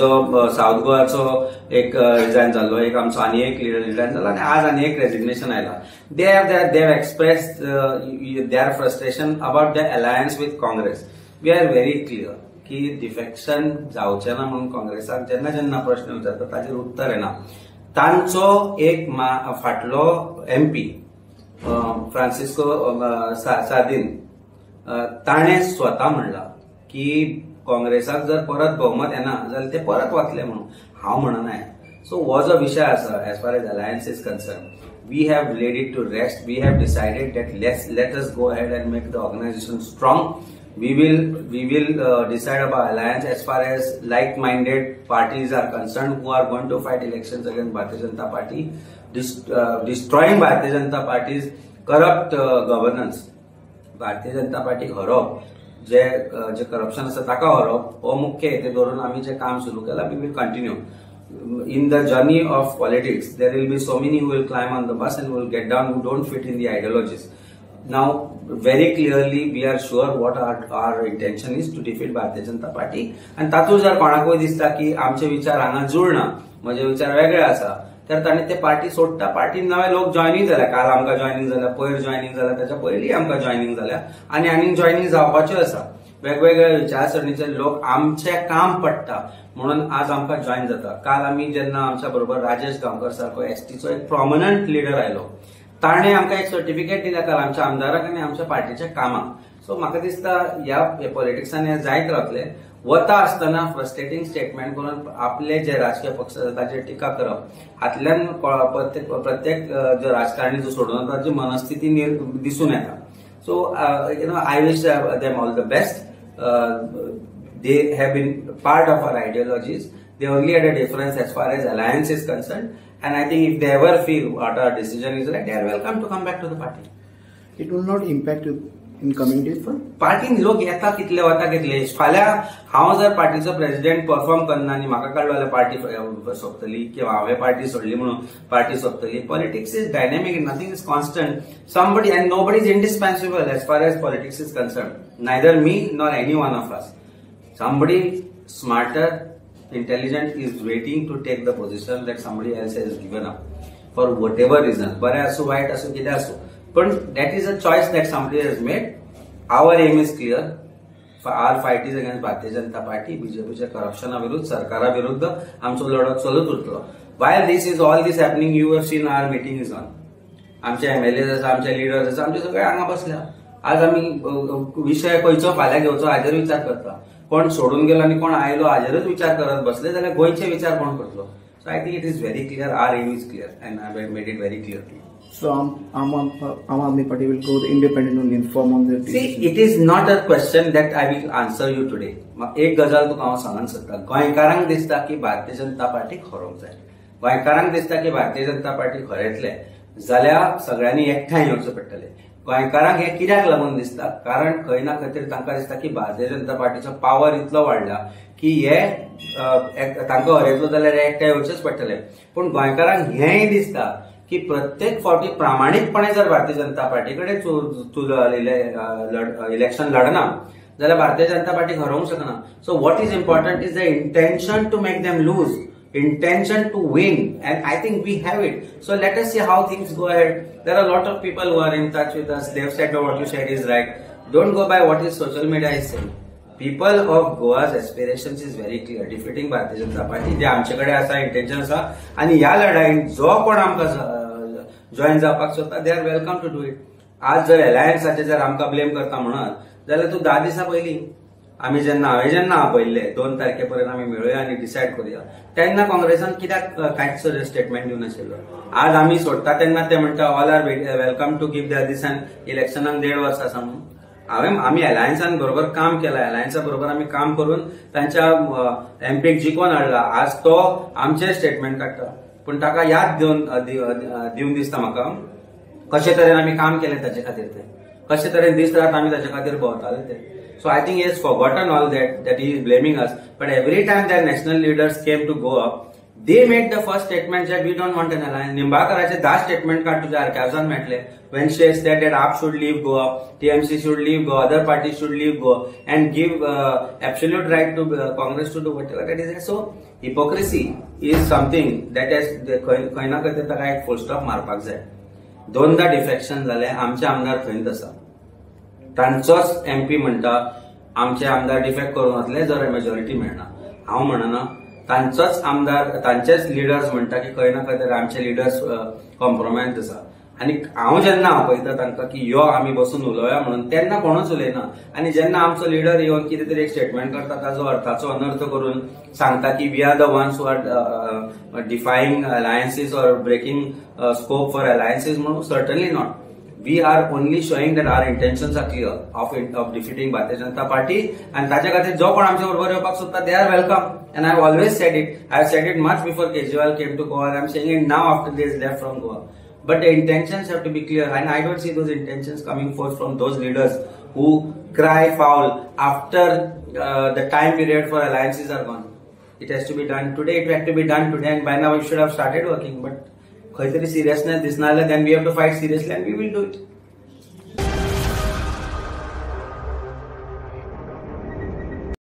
जो साऊथ गोवाचो एक रिजायन जाल्लो, एक आमचो आनी एक लिडर रिजायन जालो आनी आज आनी एक रेजिग्नेशन आयला. They have express their frustration about the alliance with Congress. We are very clear की डिफेक्शन जावचें ना म्हणून काँग्रेसाक जेन्ना जेन्ना प्रश्न विचारता ताचेर उत्तर येना. तांचो एक फाटलो एमपी फ्रांसिस्को सार्दीन ताणें स्वता म्हणला की काँग्रेसाक जर परत बहुमत येना जाल्यार ते परत वतले म्हणून. हांव म्हणना. सो हो जो विशय आसा as far as alliance is concern, we have laid it to rest. We have decided that let us go ahead and make the organisation strong. We will decide about alliance as far as like-minded parties are concerned who are going to fight elections against Bharatiya Janata Party, destroying Bharatiya Janata Party's corrupt governance. Bharatiya Janata Party हरोवप, J J corruption आसा ताका हरोवप हो मुख्य हेतू धरून आमी जे काम सुरू केला, we will continue. In the journey of politics, there will be so many who will climb on the bus and will get down who don't fit in the ideologies. Now, very clearly, we are sure what our intention is to defeat Bharatiya Janata Party. आनी तातूंत जर कोणाकूय दिसता की आमचे विचार हांगा जुळना, म्हजे विचार वेगळे आसा, तर तांणी ते पार्टी सोडटा. पार्टीन नवे लोक जॉयनींग जाल्या. काल आमकां जॉयनींग जाल्या, पयर जॉयनींग जाल्या, ताच्या पयलीं आमकां जॉयनींग जाल्या आनी आनीक जॉयनींग जावपाच्यो आसा. वेगवेगळ्या विचारसरणीचे लोक आमचें काम पडटा म्हणून आज आमकां जॉयन जाता. काल आमी जेन्ना आमच्या बरोबर राजेश गांवकर सारको एसटीचो एक प्रॉमिनंट लिडर आयलो, ताणें आमकां एक सर्टिफिकेट दिल्या काल आमच्या आमदाराक आनी आमच्या पार्टीच्या कामाक. सो म्हाका दिसता ह्या पॉलिटिक्सान हें जायत रावतलें. वता आसतना फ्रस्ट्रेटींग स्टेटमेंट करून आपले जे राजकीय पक्ष आसा ताचेर टिका करप हातल्यान प्रत्येक जो राजकारणी जो सोडून वता ताची मनस्थिती दिसून येता. So I wish them all the best. They have been part of our ideologies. They only had a difference as far as alliance is concerned, and I think if they ever feel what our decision is right, they are welcome to come back to the party. It will not impact you in coming days? पार्टीन लोक येता कितले वता कितले. फाल्यां हांव जर पार्टीचो president perform करना आनी म्हाका काडलो जाल्यार पार्टी सोंपतली किंवा हांवें पार्टी सोडली म्हणून party सोंपतली. Politics is dynamic, nothing is constant. Somebody and nobody is indispensable as far as politics is concern. Neither me nor any one of us. Somebody smarter, intelligent is waiting to take the position that somebody else has given up for whatever reason. बरें आसूं, वायट आसूं, कितें आसूं, पण that is a choice that somebody has made. Our aim is clear. Our fight is against Bharatiya Janata Party. बीजेपीच्या करप्शना विरुद्ध, सरकारा विरुद्ध आमचो लढो चलत उरतलो. While this is all this happening, you have seen our meeting is on. आमचे MLA आसा, आमचे leaders आसा, आमचे सगळे हांगा बसल्या. आज आमी विशय खंयचो फाल्यां घेवचो हाजेर विचार करता. कोण सोडून गेलो आनी कोण आयलो हाजेरूच विचार करत बसले जाल्यार गोंयचे विचार कोण करतलो? So I think it is very clear. Our aim is clear and I have made it very clear to you. So Aam Aadmi Party will go independent only and form on their decision. See, it is not a question that I will answer you today. एक गजाल तुका हांव सांगूंक सोदता. गोंयकारांक दिसता की भारतीय जनता पार्टीक हरोवंक जाय, गोंयकारांक दिसता की भारतीय जनता पार्टीक हरयतले जाल्यार सगळ्यांनी एकठांय येवचें पडटलें. गोंयकारांक हें कित्याक लागून दिसता? कारण खंय ना खंय तरी तांकां दिसता की भारतीय जनता पार्टीचो पावर इतलो वाडला की हे तांकां हरयतलो जाल्यार एकठांय येवचेंच पडटलें. पूण गोंयकारांक हेंय दिसता की प्रत्येक फावटी प्रामाणीकपणे जर भारतीय जनता पार्टी कडेन इलेक्शन लढना जाल्यार भारतीय जनता पार्टी हरोवंक शकना. So what is important is the intention to make them lose, intention to win, and I think we have it. So let us see how things go ahead. There are a lot of people who are in touch with us. They have said what you said is right. Don't go by what is social media is saying. People of Goa's aspirations is very clear. Defeating Bharatiya Janata Party. जे आमचे कडेन आसा intention आसा आनी ह्या लढाईन जो कोण आमकां join जावपाक सोदता, they are welcome to do it. आज जर अलायन्साचे जर आमकां ब्लेम करता म्हणत जाल्यार तूं 10 दिसां पयलीं आमी जेन्ना हांवें जेन्ना आपयल्ले 2 तारखे पर्यंत आमी मेळुया आनी डिसायड करुया, तेन्ना काँग्रेसान कित्याक कांयच स्टेटमेंट दिवं नाशिल्लो. आज आमी सोडटा तेन्ना ते म्हणटा all are welcome to give त्या दिसान इलेक्शनाक 1.5 वर्स आसा म्हणून. हांवें आमी अलायन्सान बरोबर काम केलां, अलायन्सा बरोबर आमी काम करून तांच्या एमपीक जिखोवन हाडला. आज तो आमचेर स्टेटमेंट काडटा, पूण ताका याद दिवन दिसता म्हाका कशे तरेन आमी काम केलें ताचे खातीर, ते कशे तरेन दीस रात आमी ताचे खातीर भोंवताले ते. So I think he has forgotten all that, that he is blaming us. But every time their national leaders came to Goa, They made the first statement that we don't want an alliance. निंबाळकराचे 10 statement काड, तुझ्या आर्कायव्सान मेळटले, when she said that AAP should leave Goa, TMC should leave Goa, other parties should leave Goa and give absolute right to Congress to do whatever that is. So hypocrisy is something that has खंय ना खंय ताका एक फुल stop मारपाक जाय. दोनदा defection जालें, आमचे आमदार थंयच आसा, तांचोच एमपी म्हणटा आमचे आमदार डिफेक्ट करून वतले जर मेजॉरिटी मेळना. हांव म्हणना, तांचोच आमदार, तांचेच लिडर्स म्हणटा की खंय ना खंय तरी आमचे लिडर्स कॉम्प्रोमायज आसा. आनी हांव जेन्ना आपयता तांकां की यो आमी बसून उलोवया म्हणून, तेन्ना कोणूच उलयना. आनी जेन्ना आमचो लिडर येवन कितें तरी एक स्टेटमेंट करता, ताजो अर्थाचो अनर्थ करून सांगता की we are the ones who are defying alliances or breaking scope for alliances म्हणून, certainly not. We are only showing that our intentions are clear of defeating Bharatiya Janata Party, and ताच्या खातीर जो कोण आमच्या बरोबर येवपाक सोदता they are welcome. And I have always said it, I have said it much before Kejriwal came to Goa, I am saying it now after they left from Goa. But the intentions have to be clear, and I don't see those intentions coming forth from those leaders who cry foul after the time period for alliances are gone. It has to be done today, it had to be done today, and by now we should have started working. But खंय तरी seriousness दिसना जाल्यार then we have to fight seriously and we will do it.